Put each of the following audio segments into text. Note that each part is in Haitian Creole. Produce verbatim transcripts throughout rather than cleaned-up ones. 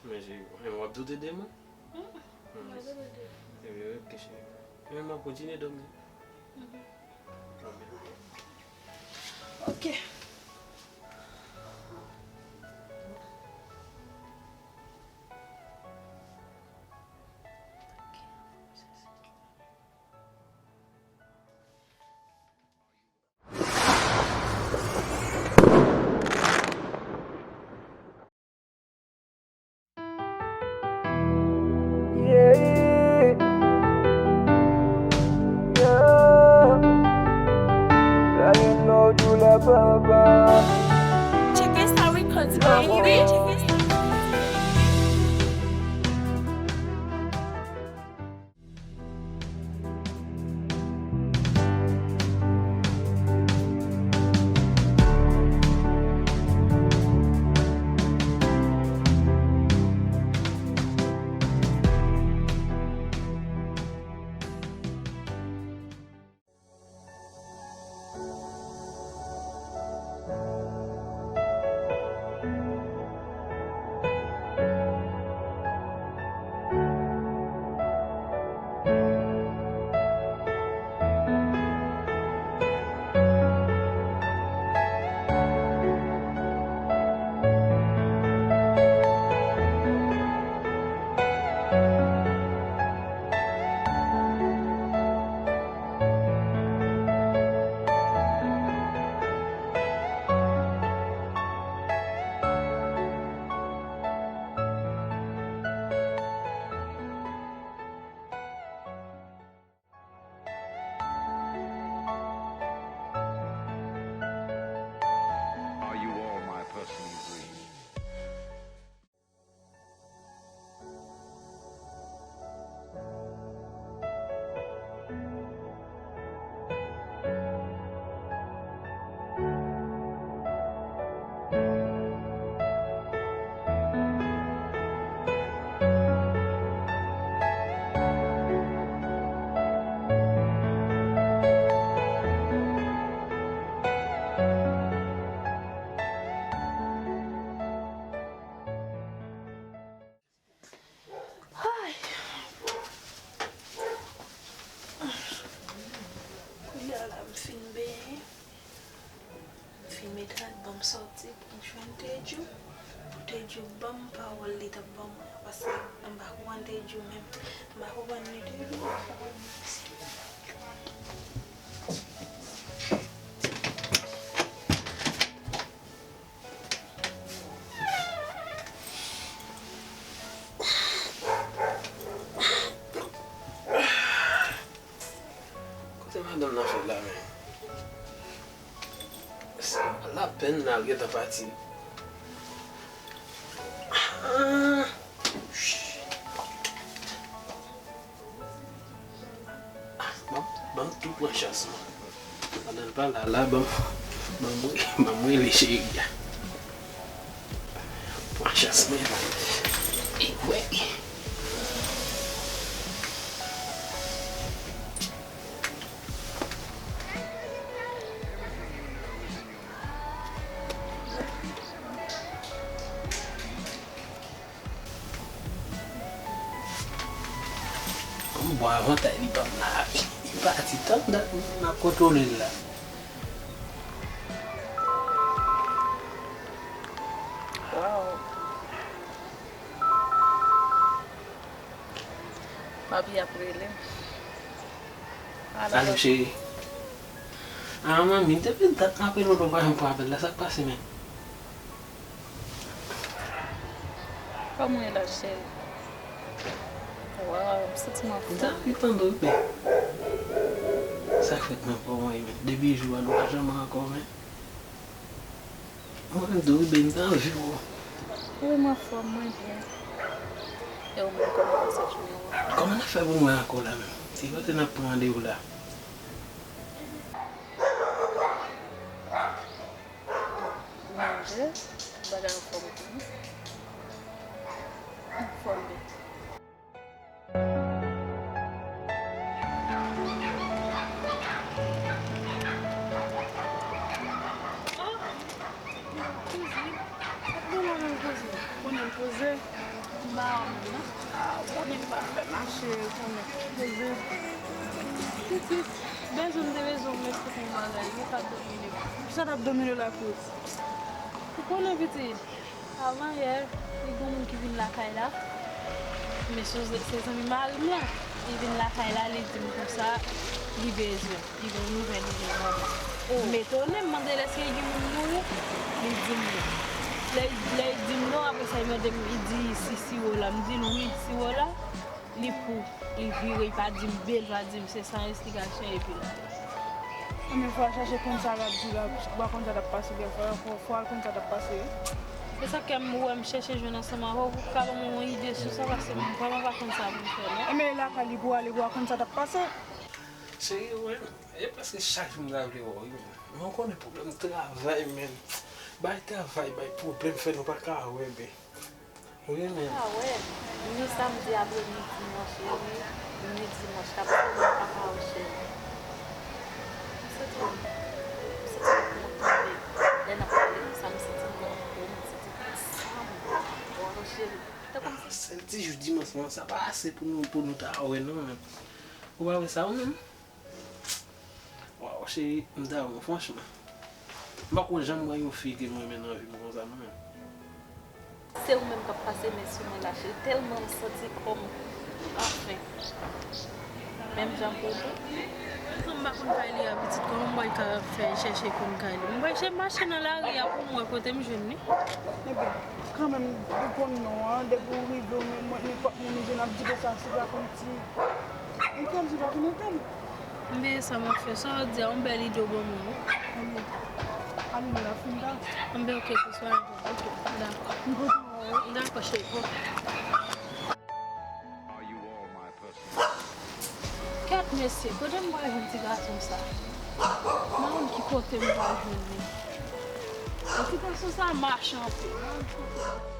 Men cheri, w ap doute de mwen? Mm-mm. Mwen pa doute de ou. Ebyen, ok, cheri. Ebyen, m ap kontinye dòmi. Mhm. Ok. Check Insta Records, baby. Check Insta Records. Are you all my personal dreams? Ay. Kounye a la, m fin benyen. M fin met rad, ban m sòti pou m jwenn Tedjou. Pou Tedjou ban m pawòl li t ap ban mwen an, paske m pa konprann Tedjou menm. M pa konprann li ditou, m pa konprann li. Kote madanm nan fè la menm? Se lapèn nan, l gentan pati. Ah! Ah, ban, ban m tou pran chans mwen. Pandan l pa la, la, ban m, ban m, ban m rele cheri a. Pran chans mwen la. E kwè. Kòm bon avantay li ban m la, li pati tann dat m ap kontwole l la. Waw. Papi ap rele m. Alo, cheri. Ah, manmi, depi dat m ap rele w, ou pa janm pran apèl la, sa k pase menm? Kòman w ye la, cheri? Waw, m santi m anfòm. M ta anvi tande w, bebe. Sa k fèt menm, kòman w ye menm? Depi jou a, nou pa janm wè ankò menm. Mwen menm tou, bebe, m ta anvi w. Wi, m anfòm, mwen byen. E ou menm, kòman w pase jounen w? Kòman n ap fè pou n wè ankò la menm? Ki kote n ap pran randevou la? Manje, bagay anfòm tou. Anfòm byen. Konnen m poze. M pa wè menm non. Ah, ou konnen m pa fè mache, ou konnen. Bezwen. Bezwen, m te bezwen w met pou yon bagay, ou pa t domine m. Kisa t ap domine w la, Kouz? Ou konnen, pitit. Avan yè, li gon moun ki vin lakay la. Men se, se zanmi mari m lan. Li vin lakay la, li di m konsa, li bezwen, li gen yon nouvèl, li gen manman. M etone, m mande l èske li gen moun mouri. Li di m non. Lè, lè li di m non, apre sa, li mande m, li di si siwo la. M di l wi, siwo la. Li pou, li vire, li pa di m B, li pa di m C, san esplikasyon, epi l ale. Anben, fò w al chèche konn sa l ap di la, ou pa konn sa t ap pase dèfwa, fò, fò w al konn sa t ap pase, wi. Se sa k fè m wè m chèche jwenn ansanm avè w, pou w ka ban mwen yon ide sou sa, paske m vrèman pa konn sa pou m fè, non. Anben, e lakay li pou w ale, pou w al konn sa t ap pase. Cheri, ou menm, e prèske chak jou m ta vle wè w, wi, men. Men w konnen pwoblèm travay, men. Bay travay, bay pwoblèm, fè nou pa ka wè, men. Wi, men. Ah, wè. Ni samdi apremidi, non, cheri. Ni dimanch k ap vini, papa, o cheri. M santi m, m santi m kòm tonbe. Lè n ap pale konsa, m santi m kòm tonbe, m santi m sanm. Waw, cheri. Tankou m... Ah, sèl ti jou dimanch lan, sa pa ase pou nou, pou nou ta wè, non. Ou pa wè sa, ou menm? Waw, cheri, m damou, franchman. M pako janm wè yon fi ke m renmen nan vi m konsa, non. Se ou menm k ap pase men sou mwen la, cheri. Tèlman m santi kò m, anfen. Menm jan pou ou tou. Kòm m pa konn kay li a, pitit, kòman m pral ka fè chèche konn kay li? M pral chèche mache nan lari a pou m wè kote m jwenn li. Ebyen, kanmenm, ou konn non an, depi ou rive, ou menm, mwen, nenpòt moun ou jwenn ap di konsa, si pa konn ti entèl, si pa konn entèl. M veye sa m ap fè. Sa w di a, yon bèl ide w ban mwen, wi. Anben, ale nou la fin ta. Anben, oke, kou swa. Oke, dakò. M kontan wè w. Dakò, cheri. Kèt, mesye, kote m pral jwenn ti gason sa? M pa konn ki kote m pral jwenn li. E ti gason sa mache anpil. M pa konn ki kote.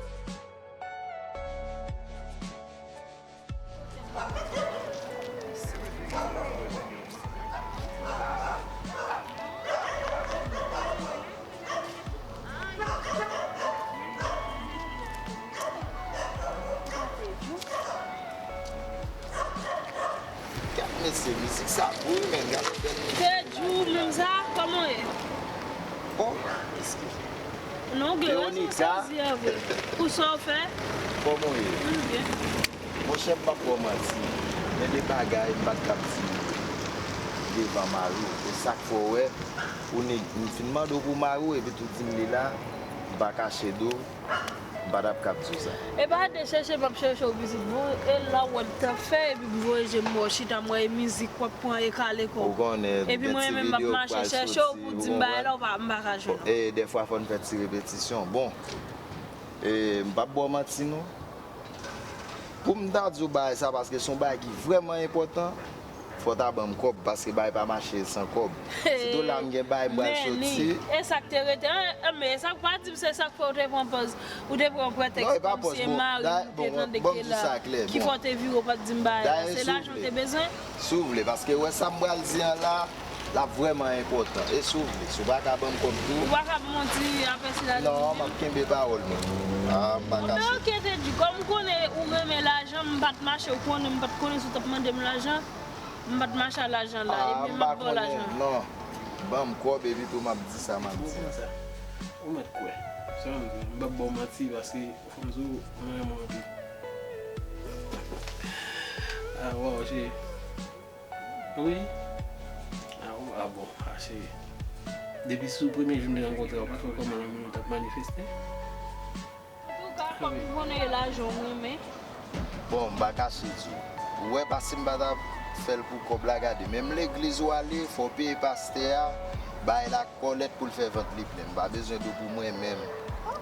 Gad mesye, mizik sa bon wi, men gad yon bèl mizik. Tedjou, menm sa, kòman w ye? Bon, eske Non, gen rezon, Veronica. Sa w di a vre. Pou sa w fè? Kòman w ye? M byen. Monchè, m p ap ba w manti. Gen de bagay m pa t kab di devan mari w. E sa k fè w wè, ou ni, m fin mande w pou mari w, epi tou di m li la, m pa kache do, m pa t ap kab di w sa. E pa de chèche m ap chèche w pitit, bon, e la w wè m t ap fè, epi m voye je m wè w chita, m wè e mizik w ap pran e kale kò w. Ou konnen, epi mwen menm m ap mache chèche w pou di m bagay la, ou pa, m pa ka jwenn ou. E dèfwa fò n fè ti repetisyon. Bon, e m p ap ba w manti non. Pou m ta di w bagay sa, paske se yon bagay ki vrèman enpòtan, fò w ta ban m kòb, paske bagay pa mache san kòb. Sitou la m gen bagay m pral soti. E sa k te rete, an, an, men sa k pa di m se sa k fè w te pran pòz, ou te pran pretèks kòmsi e mari w te tande ke la, ki fè w te vire w pa t di m bagay la, se lajan w te bezwen? Si w vle, paske wè sa m pral di an la, l ap vrèman enpòtan. E si w vle, si w pa ka ban m kòb tou. Ou pa ka manti apre si lajan. Non, m ap kenbe pawòl mwen. Ah, m pa kache. Oke, Teddy, kòm m konnen ou renmen lajan, m pa t mache, ou konnen m pa t konnen si w t ap mande m lajan, m pa t mache a lajan la, ebyen m ap ba w lajan. Non, ban m kòb epi tou m ap di sa m ap di. Ou mèt kwè. Sa m di, m p ap ba w manti paske fò m di w, mwen renmen w anpil. Ah, waw, cheri. Wi. Ah, w-, ah, bon, ah, cheri. Depi sou premye jou m te rankontre w, w pa t wè kòman lanmou nou t ap manifeste? Antouka, kòm m konnen e lajan w renmen. Bon, m pa kache di w. Ou wè, pa si m pa ta fè l pou kòb la, gade. Menm legliz ou ale, fò w peye pastè a, bay la kòlèt pou l fè vant li plen. M pa bezwen di w pou mwen menm.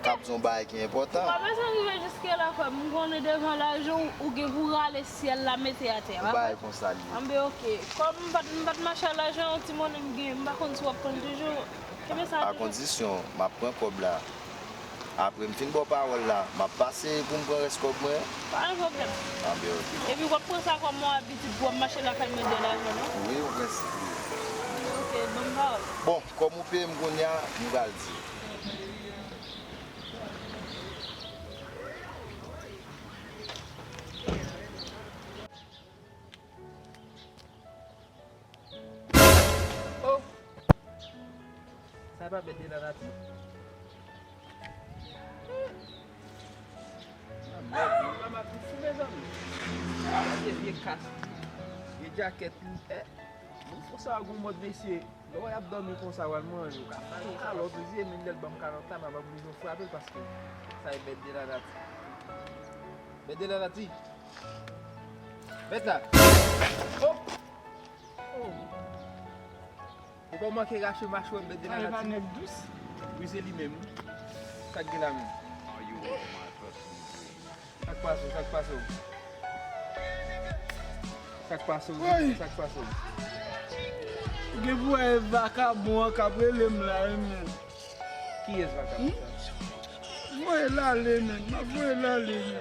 K ap di yon bagay ki enpòtan. Ou pa bezwen rive jiske la, frè m. M konnen devan lajan w, ou gen pou rale syèl la mete atè, pa vre? Yon bagay konsa l ye. Anben, oke. Kòm m pa t, m pa t mache a lajan, yon ti monnen m gen, m pa konn si w ap konn toujou. Kenbe sa toujou. A kondisyon, m ap pran kòb la. Apre m fin ba w pawòl la, m ap pase pou m pran rès kòb mwen. Pa gen pwoblèm. Anben, oke. Epi w ap pran sa kòm yon abitid pou w ap mache lakay mande lajan, non? Wi, yon prensip li ye. Oke, ban m pawòl. Bon, kòm ou peye m kounye a, m pral di w. Bèt de la nati. Mwen pa matriz tou, mezanmi. Gade vye kas, vye djakèt li. Eh, moun fò sa a gon mòd, mesye. Lè w wè y ap dòmi konsa, w al manje, w ka fè yon kalòt, ou di, men lè l ban m kalòt la, m ap oblije frape l paske sa e bèt de la nati. Bèt de la nati. Bèt la. Oh! Oh! Ou pa manke rache machwè bèt de la nati. Nèg dous. Wi, se li menm. Sa k gen la menm? Sa k pase w? Sa k pase w? Sa k pase w? Woy! Sa k pase w? Ou gen pou wè vakabon an k ap rele m la, wi, men. Kiyès vakabon sa? Voye l ale, men. M ap voye l ale, men.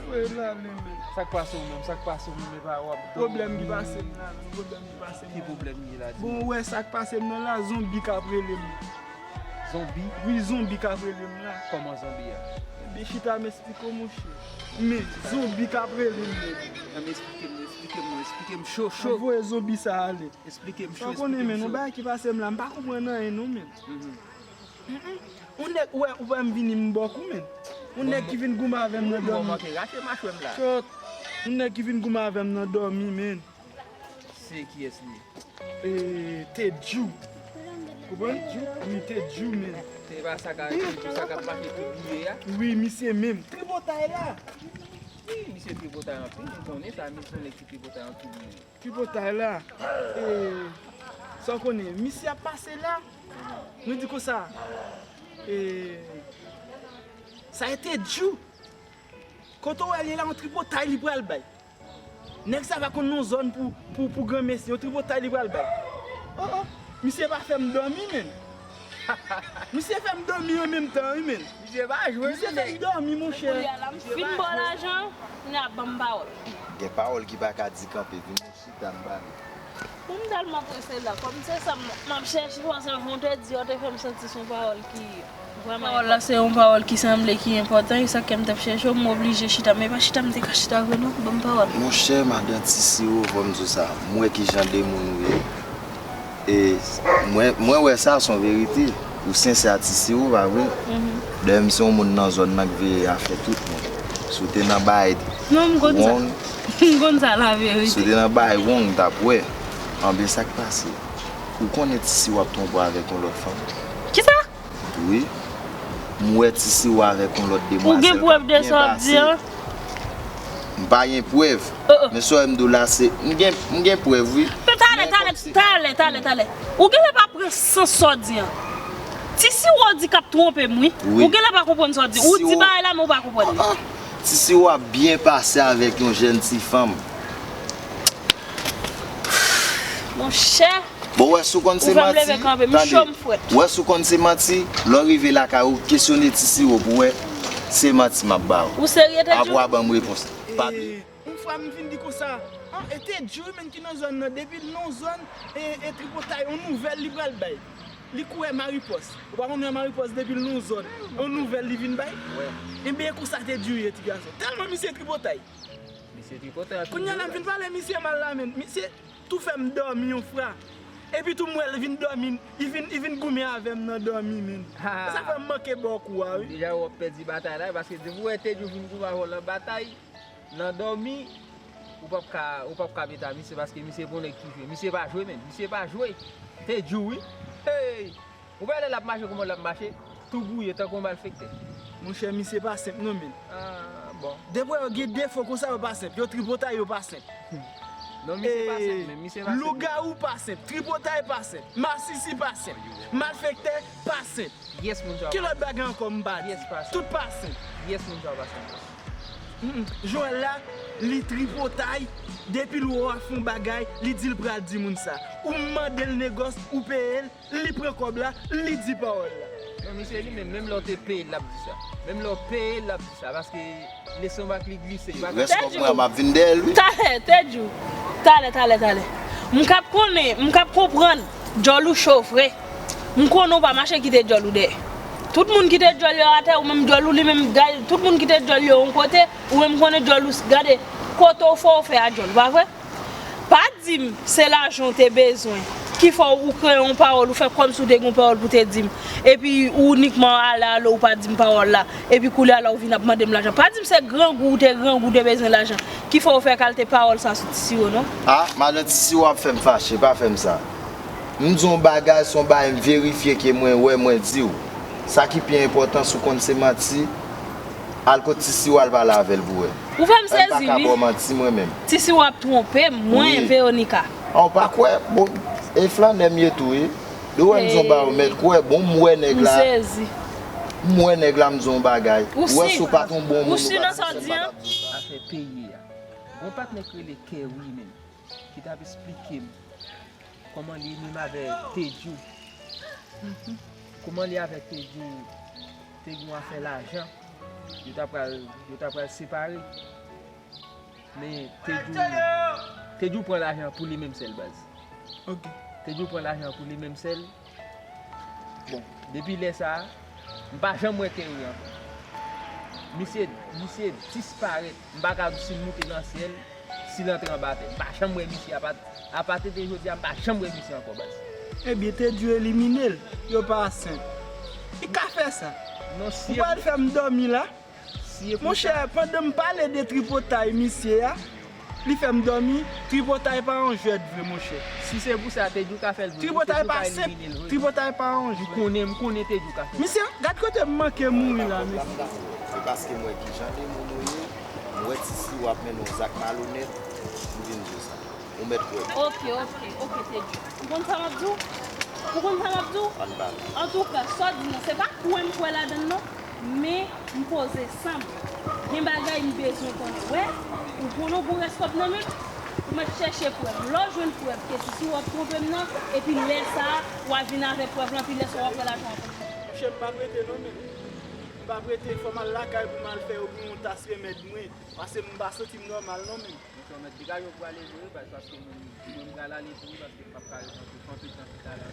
Voye l ale, men. Sa k pase w menm? Sa k pase w menm? E pa w ap dòmi? Pwoblèm ki pase m la, men. Pwoblèm ki pase m la. Ki pwoblèm ki la? Bon, ou wè sa k pase m nan la, zonbi k ap rele m. Zonbi? Wi, zonbi k ap rele m la. Kòman zonbi a? Ebyen, chita, m esplike w, monchè. Men, zonbi k ap rele m, men. Nan, men esplike m, esplike m, non, esplike m cho, cho. Anvoye zonbi sa ale. Esplike m cho, esplike m cho. Sa w konnen, men, yon bagay ki pase m la, m pa konprann anyen, non, men. Mhm. Mm-mm. Yon nèg, ou wè, ou wè m vini, m bòk ou, men. Yon nèg ki vin goumen avè m nan dòmi. Bon, manke rache machwè m la. Chòt. Yon nèg ki vin goumen avè m nan dòmi, men. Se kiyès li ye? E, Tedjou. Konprann? Wi, Tedjou, men. Se pa sa ka, Tedjou, sa k ap mache tou bouye a? Wi, misye menm. Tripotay la. Wi, misye tripotay anpil, m konnen sa, misye nèg ki tripotay anpil. Tripotay la. E, sa w konnen, misye ap pase la. Nou di konsa. E, sa e Tedjou. Kote w wè li la, yon tripotay li pral bay. Nèg sa pa konn non zòn pou, pou, pou granmesi, yon tripotay li pral bay. Oh, oh, misye pa fè m dòmi, men. Misye fè m dòmi an menm tan, wi, men. Misye pa jwe, misye fè m dòmi, monchè. Kounye a la, m fin ba w lajan, kounye a ban m pawòl. Gen pawòl ki pa ka di kanpe, vin chita m pale. Bon, m tèlman prese la, kòm se sa m, m ap chèche, paske vandredi a te fè m santi se yon pawòl ki vrèman enpòtan. Pawòl la se yon pawòl ki sanble ki enpòtan, e sa k fè m t ap chèche w, m oblije chita, men pa chita m te ka chita vre non, ban m pawòl. Monchè, madan Ti Siwo, fò m di w sa, m wè ki jan de moun ou ye. E mwen, mwen wè sa se yon verite. Ou sensè a Ti Siwo, pa vre? Mhm. Dayè, m se yon moun nan zòn nan k veye afè tout moun. Si w te nan bay wrong, m konn sa. M konn sa, la verite. Si w te nan bay wrong, m t ap wè. Anben, sa k pase? Ou konnen Ti Siwo ap twonpe w avèk yon lòt fanm? Kisa? Wi. M wè Ti Siwo avèk yon lòt demwazèl k ap byen pase. Ou gen prèv de sa w ap di an? M pa gen prèv. Oh, oh. Men sa w wè m di w la, se, m gen, m gen prèv, wi. Men talè, talè, talè, talè, talè. Ou genlè pa pran sans sa w di an. Ti Siwo di k ap twonpe m, wi. Wi. Ou genlè pa konprann sa w di. Ou di bagay la, men ou pa konprann li. Ah, ah. Ti Siwo ap byen pase avèk yon jèn ti fanm. Monchè. Bon, w wè si w konn se manti, tande, w wè si w konn se manti, lè w rive lakay ou, kesyone Ti Siwo pou w wè se manti m ap ba w. Ou serye, Tedjou? Apre w a ban m repons la. Pa bliye. E, yon fwa m vin di konsa, an, e Tedjou menm ki nan zòn nan, depi l nan zòn, e, e tripotay, yon nouvèl li pral bay. Li kouri Maripòs. Ou pa konn wè Maripòs depi l nan zòn, yon nouvèl li vin bay? Wi. Enben, e konsa Tedjou ye, ti gason. Tèlman misye tripotay. Misye tripotay anpil. Kounye a la m vin pale misye mal la, men. Misye tou fè m dòmi yon fwa. Epi tou m wè l vin dòmi, li vin, li vin goumen avè m nan dòmi, men. Ha! Sa fè m manke ba w kou a, wi. Deja w ap pèdi batay la, paske depi w wè Tedjou vin goumen avè w nan batay, nan dòmi, ou p ap ka, ou p ap ka beta misye, paske misye pa yon nèg ki jwe. Misye pa jwe, men. Misye pa jwe. Tedjou, wi. Hey! Ou pa wè lè l ap mache kòman l ap mache? Tou gouye tankou yon malfektè. Monchè, misye pa senp non, men. Ah, bon. Depi w wè yo gen defo konsa, yo pa senp. Yo tripotay, yo pa senp. Non, misye pa senp, men. Misye pa senp. Lougawou pa senp. Tripotay pa senp. Masisi pa senp. Malfektè pa senp. Yes, moun sa yo pa senp. Ki lòt bagay ankò m pa di? Yes, pa senp. Tout pa senp. Yes, moun sa yo pa senp. Mm, mm. Joel la, li tripotay. Depi l wè w ap fè yon bagay, li di l pral di moun sa. Ou mande l negòs, ou peye l. Li pran kòb la, li di pawòl la. Non, misye li menm, menm lè w te peye l, l ap di sa. Menm lè w peye l, l ap di sa, paske leson bak li glise, li pa ka. Rès kòb mwen an, m ap vin dèyè l, wi. Talè, Tedjou. Talè, talè, talè. M k ap konnen, m k ap konprann djòl ou cho vre. M konnen w pa mache kite djòl ou dèyè. Tout moun kite djòl yo atè, ou menm djòl ou li menm, gade, tout moun kite djòl yo yon kote, ou menm konnen djòl ou, gade, kote w fè w fè a djòl, pa vre? Pa di m se lajan w te bezwen. Ki fè w kreye yon pawòl, ou fè kòmsi w te gen yon pawòl pou te di m. Epi ou inikman ale ale, ou pa di m pawòl la. Epi kounye a la, ou vin ap mande m lajan. Pa di m se grangou, ou te grangou, ou te bezwen lajan. Ki fè w fè kalte pawòl sa sou Ti Siwo, non? A, madan Ti Siwo ap fè m fache, pa fè m sa. M di w yon bagay, se yon bagay m verifye ke mwen wè, mwen di w. Sa ki pi enpòtan, si w konn se manti, al kot Ti Siwo, al pale avè l pou wè. Ou fè m sezi, wi. M pa ka ba w manti, mwen menm. Ti Siwo ap twonpe m, mwen, Veronica. A, w pa kwè? Bon, e flannè m ye tou, wi. Depi w wè m di w yon bagay, ou mèt kwè. Bon, m wè nèg la. M sezi. M wè nèg la, m di w yon bagay. Ou wè si w pa t yon bon moun, ou pa t yon sèl bagay. Afè peyi a. Gon patnè k rele Kerry menm, ki t ap esplike m kòman li menm avè Tedjou. Kòman li avèk Tedjou te gen yon afè lajan. Yo ta pral, yo ta pral separe. Men Tedjou, Tedjou pran lajan pou li menm sèl, baz. Ok. Tedjou pran lajan pou li menm sèl. Bon, depi lè sa a, m pa janm wè Kerry ankò. Misye, misye disparèt. M pa ka di si l moute nan syèl, si l antre anba tè. M pa janm wè misye, apa, apa tete jodi a, m pa janm wè misye ankò, baz. Ebyen, Tedjou elimine l. Yo pa senp. Li ka fè sa. Non, si... Ou pral fè m dòmi la? Monchè, pandan m pale de tripotay misye a, li fè m dòmi. Tripotay pa yon jwèt vre, monchè. Si se pou sa, Tedjou ka fè l vre. Tripotay pa senp. Tripotay pa yon jwèt. M konnen, m konnen Tedjou ka fè l. Misye, gad kote m manke mouri la, mesye. Se paske m wè kijan de moun ou ye, m wè Ti Siwo ap mennen yon zak malonèt, m vin di w sa. Ou mèt kwè m. Ok, ok, ok, Tedjou. Ou konn sa m ap di w? Ou konn sa m ap di w? Ann pale. Antouka, sa w di nan, se pa kwè m kwè ladan l non, men m poze san m. Gen bagay m bezwen konnen. Wè, ou konnen w gon rès kòb nan men m, ou mèt chèche prèv. Lè w jwenn prèv ke Ti Siwo ap twonpe m nan, epi lè sa a, w a vin avèk prèv lan, epi lè sa a w ap wè lajan w ap... Monchè, m p ap rete non, men. M p ap rete, fò m al lakay pou m al fè yo pou yon tas remèd mwen, paske m pa santi m nòmal non, men. Monchè, w mèt degaje w pou ale vre, baz, paske mwen, mwen m pral ale tou wi, paske m p ap ka ret anpil, anpil tan chita la.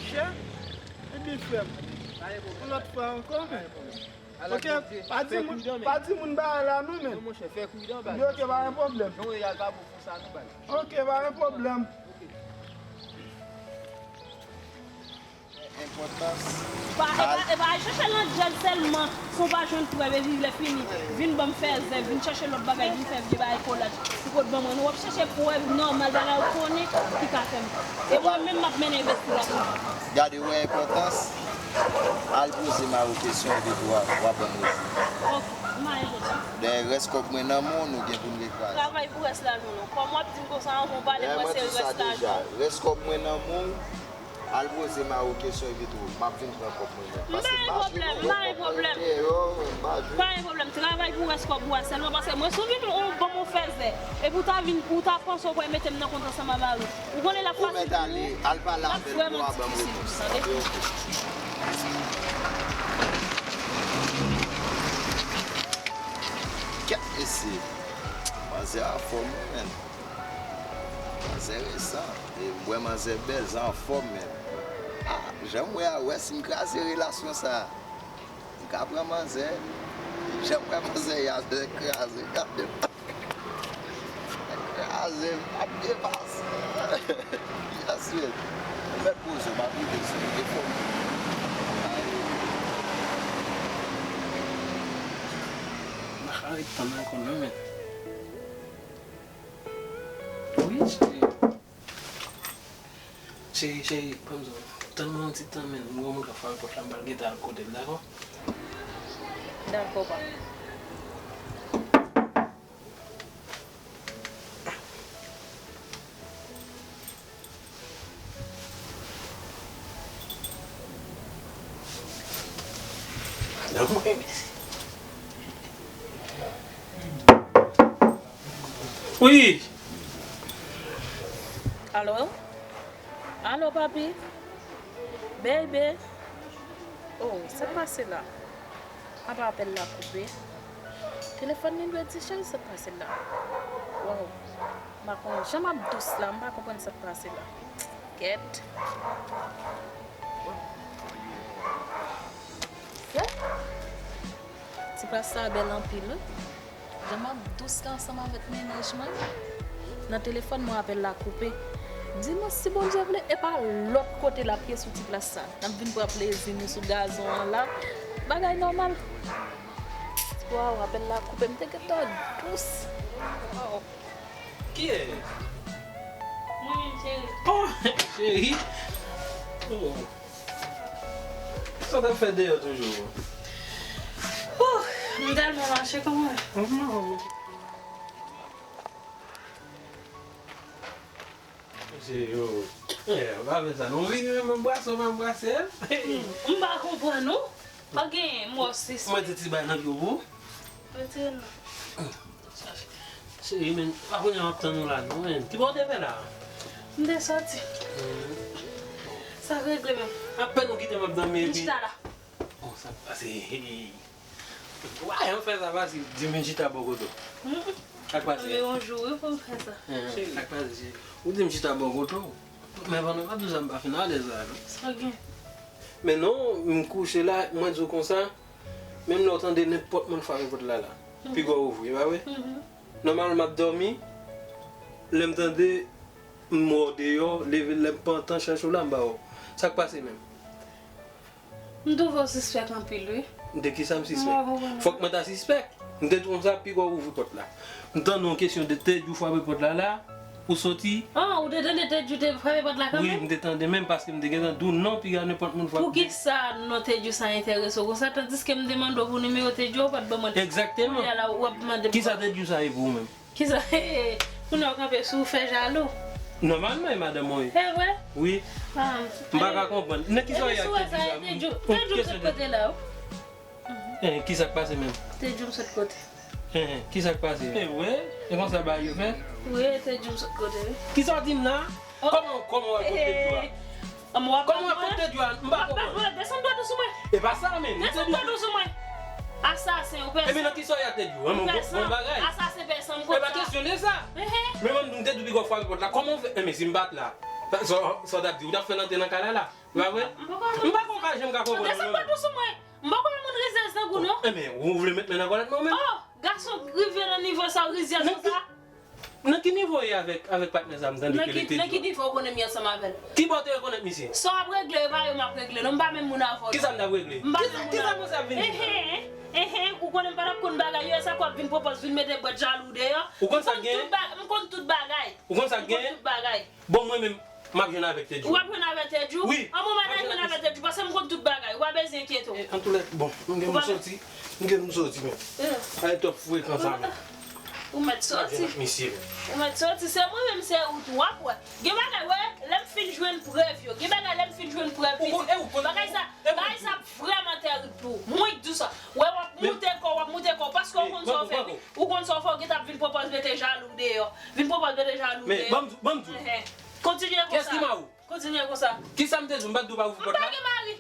Chè? Ebyen, frè m, yon lòt fwa ankò, men. Ok, pa di moun, pa di moun bagay la non, men. Non, monchè, fè pridan, baz. Ok, pa gen pwoblèm. Jan w ye a, l pa bon pou sa non, baz. Ok, pa gen pwoblèm. Enpòtans. Pa, e pa, e pa al chèche landjèl sèlman, si w pa jwenn prèv, epi lè fini, vin ban m fèzè, vin chèche lòt bagay, vin fè vye bagay kolaj. Ou pot ban mwen, non, w ap chèche prèv nòmal, bagay ou konnen ki ka fè m. E mwen menm, m ap mennen envestigasyon. Gade, ou wè enpòtans? Al poze Maro kesyon, epi w a, w a ban m repons. Ok, m pa gen pwoblèm. Dèyè rès kòb mwen nan men w, nou gen pou n rekraze. Travay pou rès lajan w non. Kòm w ap di m konsa, anvan w pale, mwen se rès lajan w. Rès kòb mwen nan men w. Al poze Maro kesyon epi tou, m ap vin pran kòb mwen menm. M pa gen pwoblèm, m pa gen pwoblèm. M pa gen pwoblèm, travay pou rès kòb ou a sèlman, paske mwen si w vin ou ban m yon fèzè, epi w ta vin, ou ta panse w pral mete m nan kont ansanm a Maro. Ou konnen l ap fasil pou ou, l ap vrèman difisil pou ou, tande. Kèt mesye, manzè anfòm wi, menn. Manzè resan. E, m wè manzè bèl, sa anfòm menm. A, jan m wè a, wè si m kraze relasyon sa a. M ka pran manzè. Jan m wè manzè, y a byen kraze, gade. Kraze, m ap byen pase. Yes, wi. Ou mèt poze w, m ap rive sou ou. Defo m. M pa ka ret tann ankò non, menn. Wi, cheri. Cheri, cheri, ban m di w, tann mwen yon ti tan, menn. M gen yon moun k ap frape pòt la, m pral gentan al kote l, dakò? Dakò, pa. Wi! Alo? Alo, papi? Baby? Oh, sa k pase la? Apa apèl la koupe? Telefòn li dwe di cheri sa k pase la. Wow. M pa konn jan m ap dous la, m pa konprann sa k pase la. Kèt. Ti plas sa bèl anpil, wi. Jan m ap dous la ansanm avèk mennaj mwen. Nan telefòn mwen, apèl la koupe. Dimanch, si Bondye vle, e pa lòt kote l ap ye sou ti plas sa. N ap vin pran plezi nou sou gazon an la. Bagay nòmal. Waw, apèl la koupe, m te gentan dous. Waw. Kiyès? Mwen menm, cheri. Oh, cheri. Oh. Sa w t ap fè deyò toujou? Oh, m tèlman mache, kòman? Kòman? Mesye yo, eh, pa fè sa non. Vini menm anbrase w, m anbrase l. M pa konprann non. Pa gen mò sis. Mwen te ti bay nan pye w pou. Retire l non. Cheri, men, pa kounye a m ap tann ou la non, men. Ki bò w te fè la? M te sòti. Sa regle menm. Apèn ou kite m ap dòmi epi. M chita la. Bon, sa k pase? Wa, yon fè sa fasil, di m chita bò kote w. Sa k pase? Anben yon jou wi pou m fè sa. Sa k pase, cheri? Ou di m chita bò kote w. Men pandan m ap di w sa, m pa fin alèz la non. Sa gen? Men non, m kouche la, mwen di w konsa, menm lè w tande nenpòt moun frape pòt la la, piga w ouvri, e pa vre? Nòmalman m ap dòmi, lè m tande m wè w deyò, leve lè m pantan chèche w la, m ba w. Sa k pase menm? M twouve w sispèk anpil wi. De kisa m sispèk? Fòk mwen ta sispèk. M te di w konsa, piga w ouvri pòt la. M tande yon kesyon de Teddy frape pòt la la, ou soti. Ah, ou te tande Teddy te frape pòt la kanmenm? Wi, m te tande menm paske m te gentan di w non, piga nenpòt moun frape. Poukisa non Teddy sa enterese w konsa, tandiske m te mande w pou nimewo Teddy, ou pa t ban mwen. Egzakteman. Kounye a la, w ap mande pou... Kisa Teddy sa ye pou ou menm? Kisa? Kounye a w kanpe sou fè jalou. Nòmalman, e madanm mwen ye. E vre? Wi. M pa ka konprann. Nan kisa w ye ak Teddy sa? Teddy m sot kote la wi. Eh, kisa k pase menm? Teddy m sot kote. Eh, kisa k pase? E vre? E konsa bagay yo fè? Wi, Teddy m sot kote wi. Kisa w di m la? Kòman, kòman w ap kont Teddy a? Kòman w ap kont Teddy a? M pa konprann. Desann dwèt ou sou mwen. E pa sa menm. Desann dwèt ou sou mwen. Asasen, ou pèsan. Epi nan kisa w ye ak Teddy a? Bon, bon bagay. Asasen, pèsan, m kont sa. E pa kesyon de sa. Men mwen m te di w piga w frape pòt la. Kòman w fè? Enben si m pa t la, sa, sa w t ap di? Ou t ap fè l antre nan kay la la? E pa vre? M pa konn. M pa konn, pa janm ka konprann. Desann dwèt ou sou mwen. M pa konn moun rizyèz tankou w non. Enben, ou vle met men nan kòlèt mwen menm? Oh, gason rive nan nivo sa, w rizyèz konsa? Nan ki nivo w ye avèk, avèk patnè sa a? M tande ke li te di w. Nan ki nivo w konnen m ye ansanm avè l? Ki bò w te rekonèt misye? Sa w ap regle, e pa yo m ap regle non, m pa menm moun avè w. Kisa m t ap regle? M pa menm moun avè w. Kisa, kisa misye ap vin di la? Enhen, enhen, ou konnen m pa t ap konn bagay yo, e sa k w ap vin pwopoze vin mete bwèt jalou deyò. Ou konn sa k genyen? M konn tout ba-, m konn tout bagay. Ou konn sa k genyen? M konn tout bagay. Bon, mwen menm, m ap jwenn avèk Tedjou. W ap jwenn avèk Tedjou? Wi. An bon, m ap jwenn avèk Tedjou, paske m konn tout bagay. W pa bezwen enkyete w. E, antoulèka, bon, m gen pou m soti. M gen pou m soti, men. Ay, twòp frekan sa, men. Ou mèt soti. M ap jwenn ak misye, men. Ou mèt soti, se mwen menm, se ou tou w ap wè. Gen bagay, wè, lè m fin jwenn prèv yo. Gen bagay, lè m fin jwenn prèv, pitit. Bagay sa, bagay sa ap vrèman tèrib pou ou. Mwen k di w sa. Wè, w ap moute kò, w ap moute kò, paske ou konn sa w fè, wi. Ou konn sa w fè, ou gentan ap vin pwopoze mete jalou deyò. Vin pwopoze mete jalou deyò. Men, ban m di w, ban m di w. Enhen. Kontinye konsa. Kiyès ki mari w? Kontinye konsa. Kisa m te di w? M pa t di w pa ouvri pòt la? M pa gen mari.